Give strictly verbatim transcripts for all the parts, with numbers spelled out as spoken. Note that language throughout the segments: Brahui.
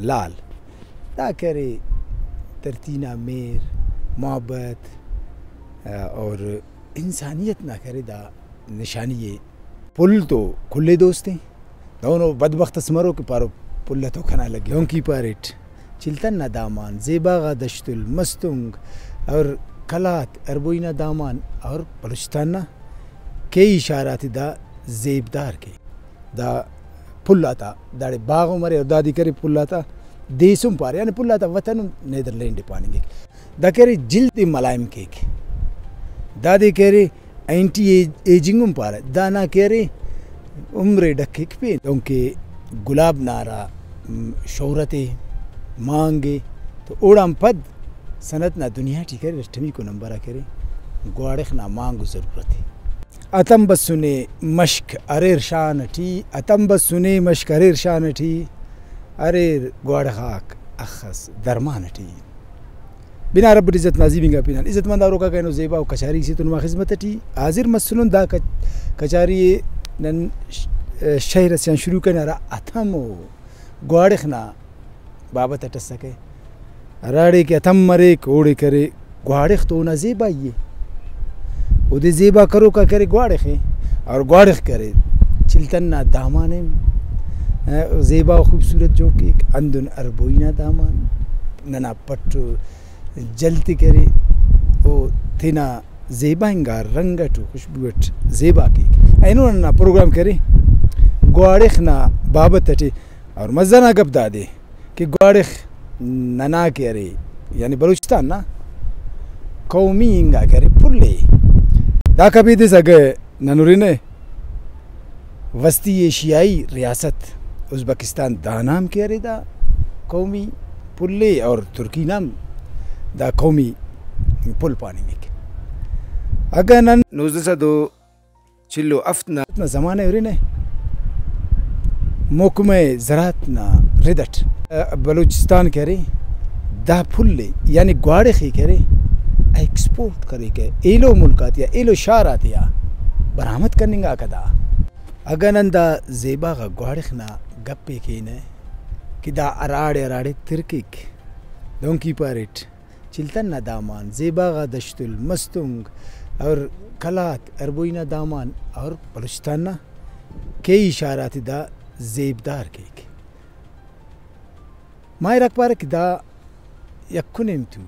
لال۔ دا کہ ارے دھرتی نا مہر، محبت، آ، اور انسانیت نا کہ ارے دا نشانی ءِ۔ پھل تو کل ئے دوست ءِ، دہنو بدبخت اس مرو کہ پارو پھل تو کنا لگے۔ دہنکہ پاریٹ چلتن نا دامان، زیبا غا دشتل، مستونگ اور قلات اربوئی نا دامان اور بلوچستان نا کیہی شار آتے دا زیبدار کے۔ دا پھل آتا داڑے باغ ہم ارے اور دادے کرے پھل آتا دیس ہم پارے، یعنی پھل آتا وطن ہم نیدرلینڈ پاننگک۔ دا کہ ارے جلد ءِ ملائم کیک۔ دادے کہ ارے اینٹی ایج-، ایجنگ ہم پارہ۔ دانا کہ ارے عمر ءِ ڈکھک پین۔ دہنکہ گلاب نا ہرا، م، شہرت ءِ، مانگ ءِ، تو اوڑان پد صنعت نا دنیا ٹی کہ ارے ہشتمیکو نمبر آ کہ ارے گواڑخ نا مانگ و ضرورت ءِ۔ ہتم بسنے مشک اریر شان ٹی، ہتم بسنے مشک اریر شان ٹی، اریر گواڑخ آک اخس درمان ٹی۔ بنا رب العزت نا عظیم انگا پنان۔ عزت مند آروکاک اینو زیبا و کچاری سے تو نما خذمت ٹی حاضر مسنن۔ دا کچ-، کچاری ءِ نن ش-، شئیر اسے آن شروع کرین، ہرا ہتم و گواڑخ نا بابت اٹ اسکہ۔ ہراڑے کہ ہتم مریک، اوڑے کرے گواڑخ تو اونا زیبائی ءِ۔ اودے زیبا کروکا کرے گواڑخ ءِ، اور گواڑخ کرے چلتن نا دامان ءِ، ا، زیبا و خوبصورت جوڑ کیک۔ ہندن اربوئی نا دامان ننا پٹ و جل تے کرے، او تینا زیبا انگا رنگ اٹ و خوشبو اٹ زیبا کیک۔ اینو ننا پروگرام کرے گواڑخ نا بابت اٹی، اور مزہ نا گپ دادے کہ گواڑخ ننا کہ ارے، یعنی بلوچستان نا قومی انگا کہ ارے پھل ءِ۔ داکا بیدس اگہ نن ہرنہ وسطی ایشیائی ریاست ازبکستان، دانا ہم کہ ارے دا قومی پھل ءِ اور ترکی نا ہم دا قومی پھل پاننگک۔ اگہ نن نوزدہ سد و چل و ہفت نا نا زمانہ ءِ ہرنہ، محکمہ زراعت نا رد اٹ بلوچستان کہ ارے دا پھل ءِ، یعنی گواڑخ ءِ کہ ارے ایکسپورٹ کریکہ، ایلو ملک آتیا، ایلو شار آتیا برآمد کننگاکہ دا۔ اگہ نن دا زیبا غا گواڑخ نا گپ ءِ کینہ کہ دا ہراڑے ہراڑے ترکک، دہنکہ پاریٹ چلتن نا دامان، زیبا غا دشتل، مستونگ اور قلات اربوئی نا دامان اور بلوچستان نا کیہی شار آتے دا زیبدار کیک۔ ماہر آک پارہ کہ دا یکن ایم تو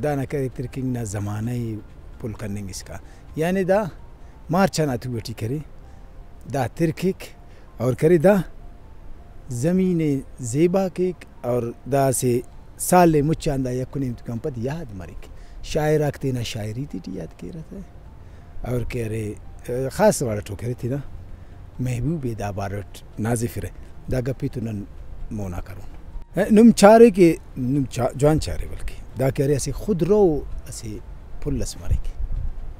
دانا کرے ترکنگ نا زمانہ ءِ پھل کننگ اسکا، یعنی دا مارچ ئنا تو ٹی کرے دا ترکک اور کرے دا زمین ءِ زیبا کیک۔ اور دا اسہ سال ءِ مچ آن دا یکن ایم تو کن پد یاد مریک۔ شاعر آک تینا شاعری تیٹی یاد کیرہ تہ۔ اور کہ ارے، خاص وڑ اٹ او کہ ارے تینا محبوب ءِ دا بارو اٹ نازفرہ۔ دا گپ ءِ تو نن مونا کرون۔ نم چارے کہ نم چا-، جوان چارے بلکہ دا کہ ارے اسہ خودرو اسہ پھل اس مریک۔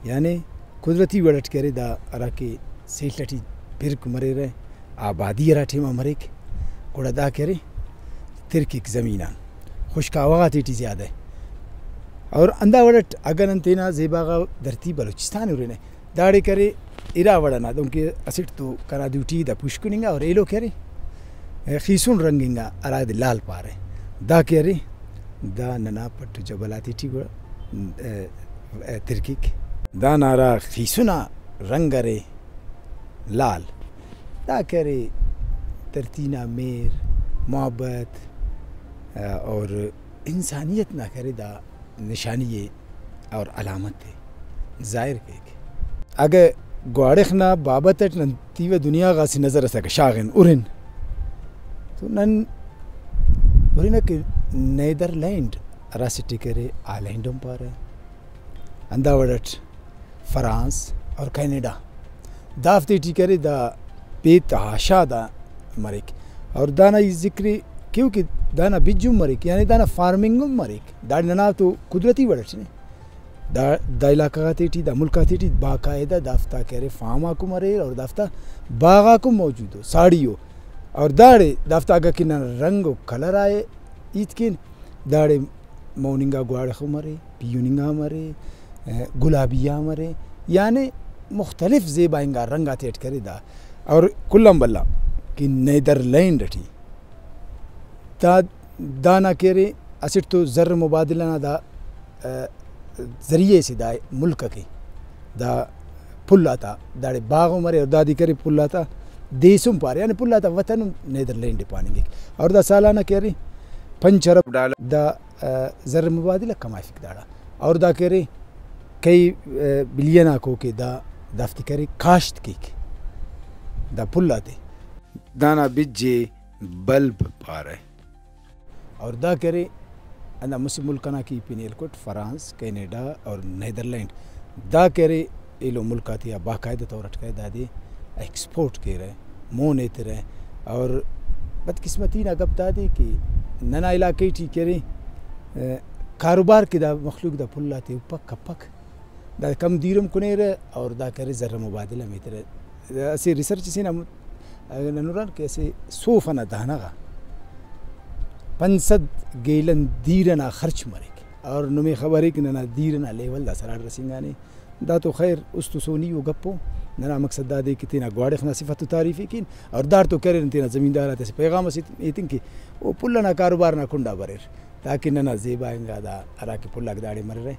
یعنی قدرتی وڑ اٹ کہ ارے دا ہراکہ سیل اٹی پرک مریرہ، آبادی ہرا ٹائما مریک، گڑا دا کہ ارے ترکک زمین آن، خشک آوہ غاتیٹی زیادہ ءِ۔ اور ہندا وڑ اٹ اگہ نن تینا زیبا غا دھرتی بلوچستان ہرنہ، داڑے کرے ارا وڑ ئنا، دنکہ اسٹ تو کنا دوٹی دا پوشکن انگا اور ایلو کہ ارے خیسن رنگ انگا، ہرادے لال پارہ، دا کہ ارے دا ننا پٹ و جبل آتیٹی گڑا، ا، ا، ترکک۔ دانا ہرا خیسن آ رنگ ارے، لال، دا کہ ارے دھرتی نا مہر، محبت، آ، اور انسانیت نا کہ ارے دا نشانی ءِ اور علامت ءِ ظاہر کیک۔ اگہ گواڑخ نا بابت اٹ نن تیوہ دنیا غا اسہ نظر اس اگہ شاغن ہرن تو نن ہرنہ کہ نیدرلینڈ ہرا اسٹ ءِ کہ ارے ہالینڈ ہم پارہ، ہندا وڑ اٹ فرانس اور کینیڈا، دافتے ٹی کرے دا بے تحاشا دا مریک۔ اور دانا ای ذکر ءِ کیو کہ دانا بج ہم مریک، یعنی دانا فارمنگ ہم مریک۔ داڑے ننا تو قدرتی وڑ اٹ نے دا، دا علاقہ غاتے ٹی، دا ملک آتے ٹی باقاعدہ دافتا کہ ارے فارم آک ہم اریر اور دافتا باغ آک ہم موجود ءُ، ساڑی ءُ۔ اور داڑے دافتا اگہ کہ نن رنگ و کلر آ ہیت کین، داڑے مون انگا گواڑخ ہم ارے، پیہن انگا ہم ارے، ا، گلابی آ ہم ارے، یعنی مختلف زیبا انگا رنگ آتے اٹ کرے دا۔ اور کل آن بھلا کہ نیدرلینڈ اٹی دا، دانا کہ ارے اسٹ تو زر مبادلہ نا دا، آ، ذریعہ سے دا ملک ئکہ دا پھل آتا داڑے باغ ہم ارے اور دادے کہ ارے پھل آتا دیس ہم پارے، یعنی پھل آتا وطن ہم نیدرلینڈ پاننگک۔ اور دا سالانہ کہ ارے پنچ ارب ڈالر دا، آ، زر مبادلہ کمائفک داڑا۔ اور دا کہ ارے کئی، آ، بلین آکو کہ دا دافتے کہ ارے کاشت کیک دا پھل آتے۔ دانا بج ئے بلب پارہ۔ اور دا کہ ارے ہندا مسہ ملک ئنا کہ ای پین ہیل کٹ، فرانس، کینیڈا اور نیدرلینڈ، دا کہ ارے ایلو ملک آتیا باقاعدہ طور اٹ کرے، دادے ایکسپورٹ کیرہ، مون ایترہ۔ اور بدقسمتی نا گپ دادے کہ ننا علاقہ ٹی کہ ارے، آ، کاروبار کہ دا مخلوق دا پھل آتے ہپک کپک۔ دا کم دیر ہم کنیرہ اور دا کہ ارے زر مبادلہ ہم ایترہ۔ اسہ ریسرچ سے نا م-، اگر نن ہُرن کہ اسہ صوف ئنا دانہ غا پنچ سد گیلن دیر ئنا خرچ مریک اور نمے خبر ءِ کہ ننا دیر ئنا لیول داسہ ہراڑے رسینگانے۔ دا تو خیر است و سونی و گپ ءُ، ننا مقصد دادے کہ تینا گواڑخ نا صفت و تعریف ءِ کین اور داڑتو کہ ارے نن تینا زمیندار آتے اسہ پیغام ئسے ایتن کہ او پھل ئنا کاروبار نا کنڈا بریر۔ تاکہ ننا زیبا انگا دا ہرا کہ پھل آک داڑے مریرہ،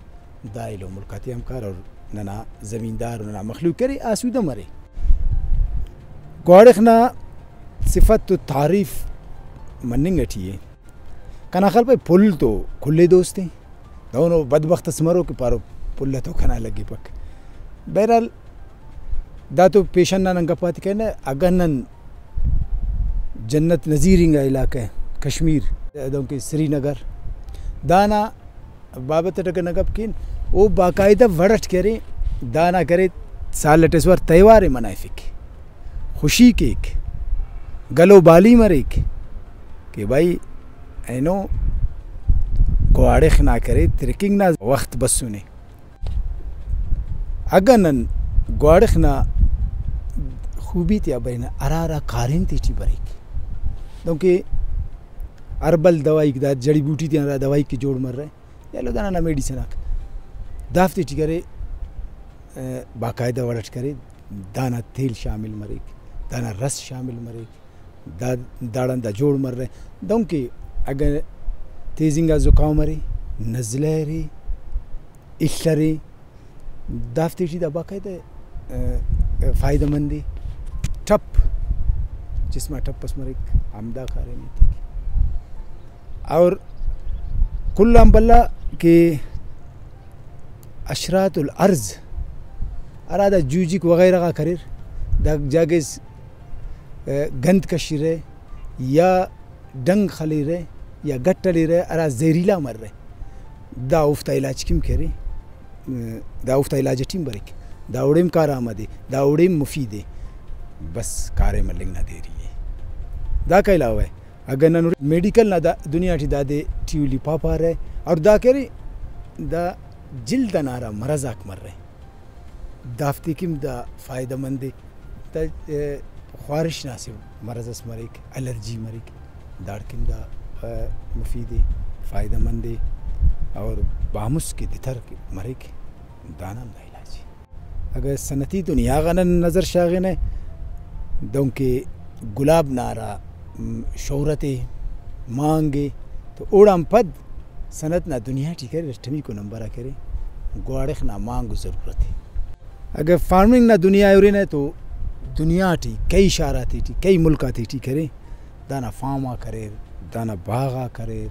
دا ایلو ملک آتے ہم کار اور ننا زمیندار و ننا مخلوق کہ ارے آسودہ مرے۔ گواڑخ نا صفت و تعریف مننگ ٹی ءِ۔ کنا خیال پائے پھل تو کل ئے دوست ءِ۔ دہنو بدبخت اس مرو کہ پارو پھل تو کنا لگپک۔ بہرحال، دا تو پیشن نا نن گپ آتے کرینہ، اگہ نن جنت نظیر انگا علاقہ کشمیر، دہنکہ سری نگر، دانا بابت اٹ اگہ نن گپ کین، او باقاعدہ وڑ اٹ کہ ارے، دانا کہ ارے سال اٹ اسہ وار تہوار ءِ منائفک، خوشی کیک، گل و بالی مریک کہ بھائی اینو گواڑخ نا کہ ارے ترکنگ نا وخت بسنے۔ اگہ نن گواڑخ نا خوبی تیا برینہ، ہرا ہرا کاریم تیٹی بریک، دہنکہ ہربل دوائیک، دا جڑی بوٹی تیان ہرا دوائیک کہ جوڑ مرہ، یا ایلو دانا نا میڈیسن آک، دافتے ٹی کرے، آ، باقاعدہ وڑ اٹ کرے، دانا تیل شامل مریک، دانا رس شامل مریک، دا، داڑان دا جوڑ مرہ۔ دہنکہ اگہ تیز انگا زکام ارے، نزلہ ارے، الہ ارے، دافتے ٹی دا باقاعدہ، آ، فائدہ مند ءِ۔ ٹپ، جسم آ ٹپ اس مریک، ہمدا کاریم ایتک۔ اور کل آن بھلا کہ اشرات الارض، ہرا دا جوجک وغیرہ غاک اریر، دا جاگہ اس، آ، گند کشرہ یا ڈنگ خلیرہ یا گٹ ہلیرہ، ہرا زہریلا مرہ، دا اوفتا علاج کن کرے، دا اوفتا علاج ٹی ہم بریک، دا اوڑے ہم کارآمد ءِ، دا اوڑے ہم مفید ءِ، بس کاریم ہلنگ نا دیری ءِ۔ داکا علاوہ اگہ نن میڈیکل نا دا دنیا ٹی دادے ٹیولی پاپارہ اور دا کہ ارے دا جلد ئنا ہرا مرض آک مرہ، دافتے کن دا فائدہ مند ءِ۔ دا، ءِ، خوارش نا اسہ مرض اس مریک، الرجی مریک، داڑکن دا، ءِ، مفید ءِ، فائدہ مند ءِ اور بامس کہ دتر کہ مریک، دانا ہم دا علاج ءِ۔ اگہ صنعتی دنیا غا نن نظر شاغنہ، دہنکہ گلاب نا ہرا، م، شہرت ءِ، مانگ ءِ، تو اوڑان پد صنعت نا دنیا ٹی کہ ارے ہشتمیکو نمبر آ کہ ارے گواڑخ نا مانگ و ضرورت ءِ۔ اگہ فارمنگ نا دنیا ءِ ہرنہ تو دنیا ٹی کئی شار آتے ٹی، کئی ملک آتے ٹی کہ ارے دانا فارم آک اریر، دانا باغ آک اریر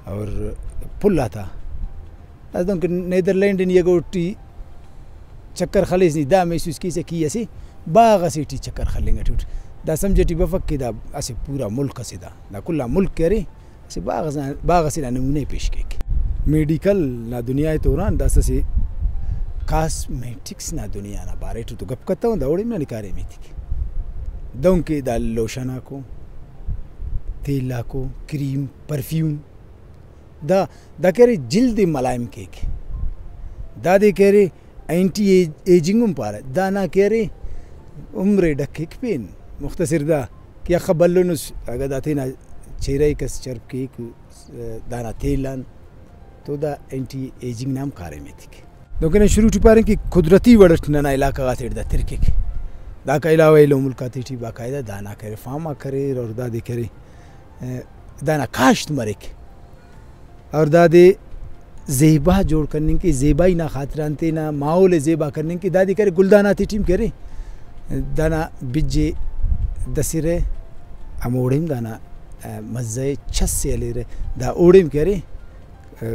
اور پھل آتا۔ داسہ دہنکہ نیدرلینڈ نی اگہ اوٹی چکر خلیس نی دا محسوس کیسہ کہ ای اسہ باغ اسے ٹی چکر خلنگ ٹی اٹ۔ دا سمجھ ٹی بفک کہ دا اسہ پورا ملک اسے دا، دا کل آ ملک کہ ارے اسہ باغ ئسے نا، باغ ئسے نا نمونہ ءِ پیش کیک۔ میڈیکل نا دنیا ءِ توران داسہ اسہ کاسمیٹکس نا دنیا نا بارے ٹی تو گپ کتون، دا اوڑے ننے کاریم ایتک۔ دہنکہ دا لوشن آکو، تیل آکو، کریم، پرفیوم، دا، دا کہ ارے جلد ءِ ملائم کیک۔ دادے کہ ارے اینٹی ایج-، ایجنگ ہم پارہ، دانا کہ ارے عمر ءِ ڈکیک پین۔ مختصر دا کہ اخہ بھلونس، اگہ دا تینا چہرہ ءِ کس چرپ کیک دانا تیل آن، تو دا اینٹی ایجنگ نا ہم کاریم ایتک۔ دہنکہ نن شروع ٹی پارین کہ قدرتی وڑ اٹ ننا علاقہ غاتیٹ دا ترکک۔ داکا علاوہ ایلو ملک آتے ٹی باقاعدہ دانا کرے، فارم آک کریر اور دادے کرے۔ ءِ، دانا کاشت مریک۔ اور دادے زیبا جوڑ کننگ کہ، زیبائی نا خاطران تینا ماحول ءِ زیبا کننگ کہ دادے کرے، گلدان آتے ٹی ہم کرے۔ دانا بج ئے دسرہ، ہموڑے ہم دانا، آ، مزہ ئے چس ئے ہلیرہ۔ دا اوڑے ہم کرے، آ،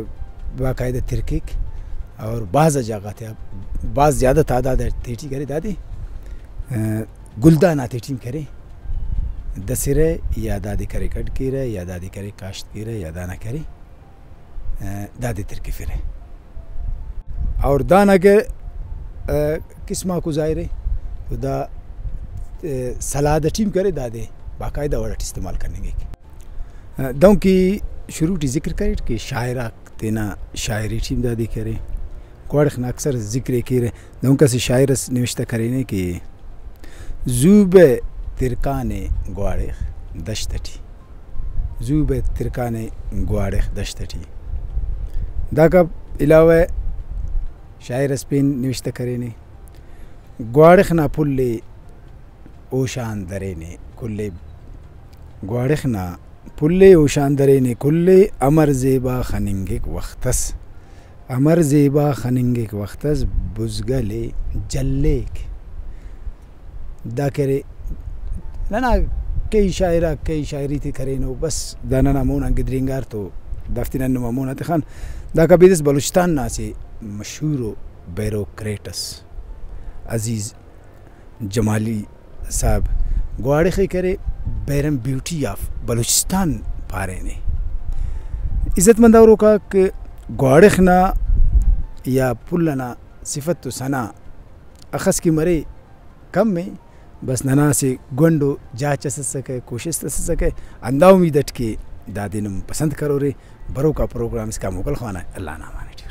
باقاعدہ ترکیک اور بھاز آ جاگہ غاتیا، بھاز زیادہ تعداد تیٹی کرے دادے، آ، گلدان آتے ٹی ہم کرے، دسرہ یا دادے کرے کڈ کیرہ یا دادے کرے کاشت کیرہ یا دانا کرے۔ آ، دادے ترکفرہ۔ اور دانا کہ، آ، قسم آکو ظاہر ءِ، تو دا، آ، سلاد ٹی ہم کرے، دادے باقاعدہ وڑ اٹ استعمال کننگک۔ آ، دہنکہ شروع ٹی ذکر کریٹ کہ شاعر آک تینا شاعری ٹی ہم دادے کرے، گواڑخ نا اکثر ذکر ءِ کیرہ۔ دہنکہ اسہ شاعر اس نوشتہ کرینے کہ زو بہ ترکانے گواڑخ دشت ٹی، زو بہ ترکانے گواڑخ دشت ٹی۔ داکا علاوہ شاعر اس پین نوشتہ کرینے، گواڑخ نا پھل ءِ ہوشان درینے کل ءِ، گواڑخ نا پھل ءِ ہوشان درینے کل ءِ، امر زیبا خننگک وخت اس۔ امر زیبا خننگک وخت اس بزگل ءِ جلیک۔ دا کہ ارے ننا کئی شاعر آک کئی شاعری تے کرینو، بس دا ننا مون آن گدرینگار تو دافتے نن نما مون آ تخان۔ داکا بیدس بلوچستان نا اسہ مشہور ءُ بیروکریٹ اس عزیز جمالی صاحب گواڑخ ءِ کرے بیرن بیوٹی آف بلوچستان پارینے۔ عزت مند اوروکاک، گواڑخ نا یا پھل ئنا صفت و ثنا اخس کہ مرے کم ءِ، بس ننا اسہ گونڈو جاچ اس اسکہ، کوشست اس اسکہ، ہندا امید اٹ کہ دادے نم پسند کرورے۔ بروکا پروگرام اسکان موکل خوانہ، اللہ نا امان اٹ۔